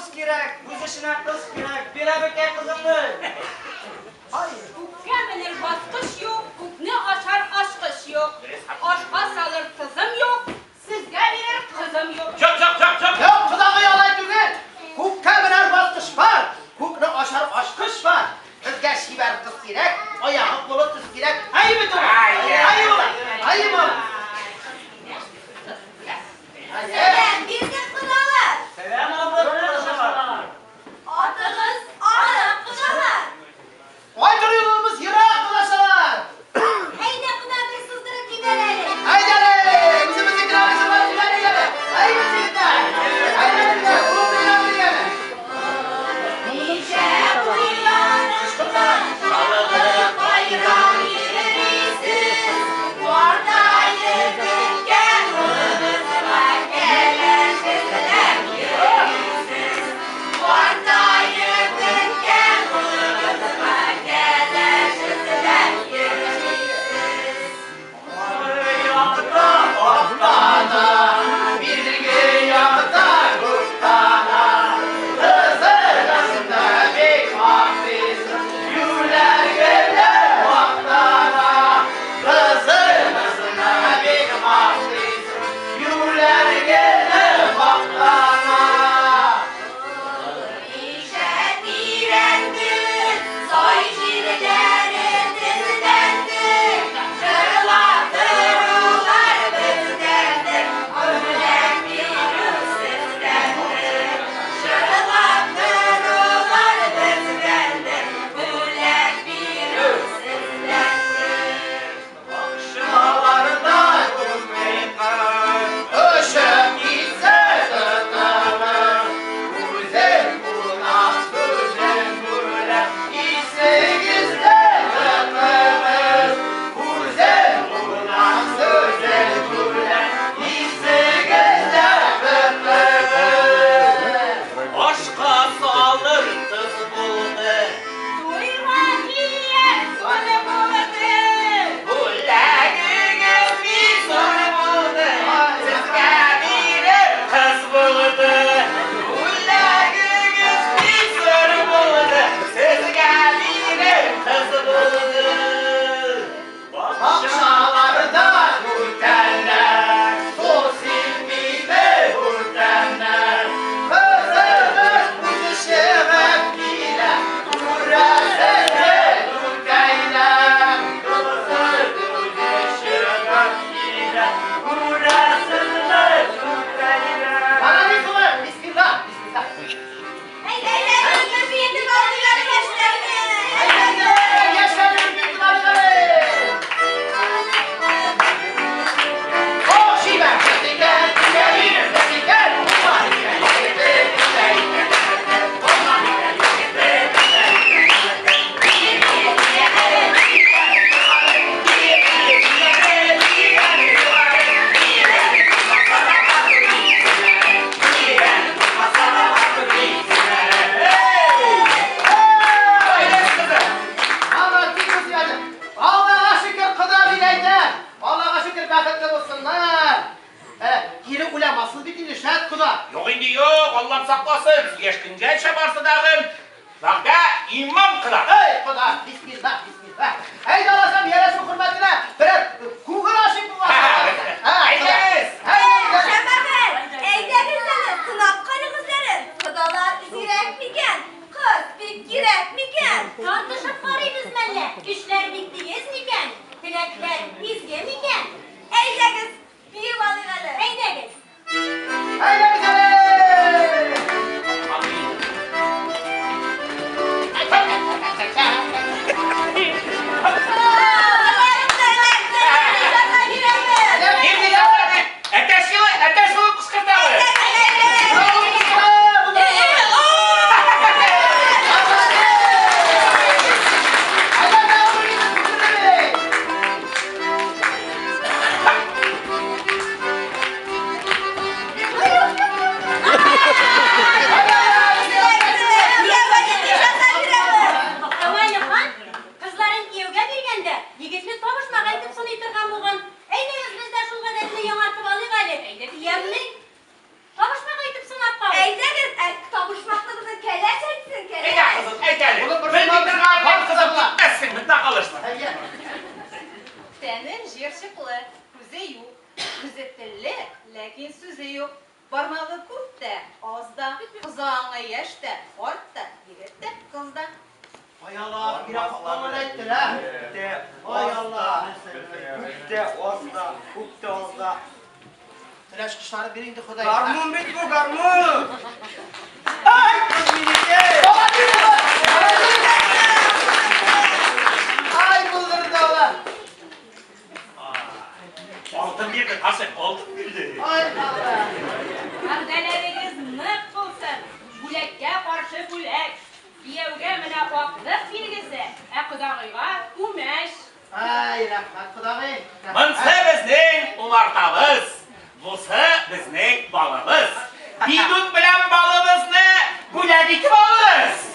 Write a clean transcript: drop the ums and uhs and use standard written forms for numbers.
Үз кирәк, үз эшенә кыз кирәк. Бир әбекәй кызыңны. Ай. Күккә менер баскыч юк, күкне ачар ачкыч юк. Ашка салыр тозым юк, сезгә бирер кызым юк. Юк, юк, юк, юк. Юк, кодагый, алай түгел. Күккә менәр баскыч бар, күкне ачар ачкыч бар. Безгә чибәр кыз кирәк, аягы кулы төз кирәк. Әйе бит ул? Әйе була. Әйе була. Сәлам бирдек, кодалар. Сәлам алдык, кодачалар. Атыгыз арык, кодалар. Кайтыр юлыбыз ерак, кодачалар. Әйдә, кода, бер сыздырып җибәр әле. Әйдә әле, үзебезнекеләрне җырлап җибәрик әле. Әйе, егетләр. Әйдә, егетләр, кулыңны өйрәтик әле. Ничә уйланышта чалгы кайран йөрисез, Картаеп беткән улыгызга кәләш эзләп йөрисез. Картаеп беткән улыгызга кәләш эзләп йөрисез. Якта, Актана, бирге якта күктана, кызыгызны бик мактыйсыз, юләр генә мактана. Кызыгызны бик мактыйсыз, юләр генә мактана. Ничә тирәндер, сай җирләре тездәндер, Җырлап торулар бездәндер, Бүләк бирү сездәндер. Җырлап торулар бездәндер, Бүләк бирү сездәндер. Бакчаларда күпме кыз, очып китсә тотабыз. Үзен кунак, сүзен бүләк, исегездә тотыгыз. Үзен кунак, сүзен бүләк, исегездә тотыгыз. Ашка салыр тоз булды. Туйга кияр туны булды. Бүләгегез бик зур булды. Сезгә бирер кыз булды. Бүләгегез бик зур булды. Сезгә бирер кыз булды. Бакчаларда түтәлләр, су сипмиде бүтәннәр. Кызыгыз үзе чыгып килә, күрәсезме түтәйләр. Кызыгыз үзе чыгып килә, күрәсезме түтәйләр. Молодец, улым, бисмилла, бисмилла. Әйдә, биетеп алыйк әле яшьләрне. Әйдә, яшьләрне биетеп алыйк әле. О, чибәр кыз икән, чибәр кыз икән, уңган икән, егете үтә икән. Уңган икән, егете үтә икән. Молодцы, кызларым. Аллага шөкер, кода бит әйтәм. Аллага шөкер, бәхетле булсыннар. Кире уйламассыз бит инде, шәт кода. Юк инде, юк, Аллам сакласын. Сөйләшкәнгә барсы дагын. Вәгъдә иман кыла. Эй, кода, бисмилла, бисмилла. Әйдә аласам, ярәшү хөрмәтенә берәр күңел ачыйк булмаса. Әйдәгез. Әйдә. Җәмәгать, әйдәгез әле, сынап карыгыз әле. Кодалар зирәк микән? Кыз бик кирәк микән? Тартышып карыйбыз мәллә? Көчләр бик тигез микән? Теләкләр изге микән? Әйдәгез, биеп алыйк әле. Әйдәгез. Әйдәгез әле. Эләкте, эләкте. әйт әле. Улым, бер Белми сумма торган бар белән кызым кызыңа. китмәссең, монда калырсың. Әйе. Тәне җыерчыклы, күзе юк. Үзе телле, ләкин сүзе юк. Бармагы күп тә, аз да, кызы аңа яшь тә, карт та, егет тә, кыз да. Ай Алла, бирә капланманы әйттеләр, ә? Күп тә, Ай аз Алла. да, күп тә, аз да, күп тә, аз да. Теләш кошлары бир инде Ходай. Гармун бит бу, гармун! Ай! Кыз минеке! Бала бир, бала! Ай, булдырды алар. Алтын бирде, Касыйм, алтын бирде. Ай, Алла. Вәгъдәләрегез нык булсын. Бүләккә каршы бүләк. Кияүгә менә аклык билгесе, ә кодагыйга күмәч. Ай, рәхмәт, кодагый. Монсы безнең умартабыз, бусы безнең балыбыз. Бидүк белән балыбызны бүләк итеп алыгыз.